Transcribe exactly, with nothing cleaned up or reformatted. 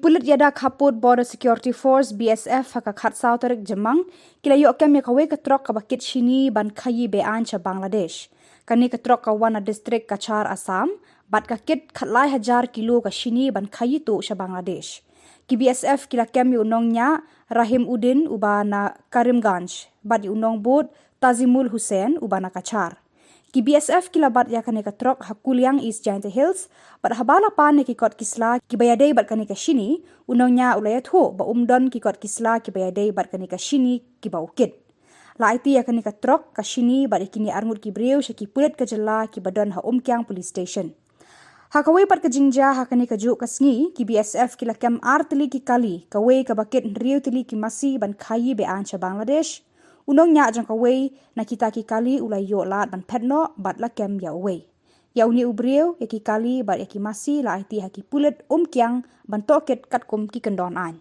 Pulit ïada khappud Border Security Force, B S F, ha ka khatsaw tarik Jymmang ki la ïoh kem ïa kawei ka trok kaba kit shini ban khaïi be-aiñ sha Bangladesh. Kane ka trok ka wan na district Cachar, Assam, bad ka kit khatlai hajar kilo ka shini ban khaïi tuh sha Bangladesh. Ki B S F ki la kem ïa u nongñiah Rahim Uddin uba na Karimganj bad ïa u nongbud Tazimul Hussain uba na Cachar. Ki B S F ki la bat ïa kane ka trok ha Kuliang, East Jaintia Hills, bad haba la pan ïa ki kot ki sla kiba ïadei bad kane ka shini, u nongñiah u la ïathuh ba um don ki kot ki sla kiba ïadei bad kane ka shini kiba u kit. La aiti ïa kane ka trok, ka shini bad ïa kine arngut ki briew sha ki pulit ka jylla kiba don ha Umkiang Police Station. Ha kawei pat ka jingjia, ha kane kajuh ka sngi ki B S F ki la kem ar tylli ki kali, kawei kaba kit hynriew tylli ki masi ban khaïi be-aiñ sha Bangladesh. U nongñiah jong kawei na kita ki kali u la ïoh lad ban phet noh bad la kem ïa uwei. Ïa une u briew, ïa ki kali bad ïa ki masi la aiti ha ki pulit Umkiang ban tohkit katkum ki kyndon aiñ.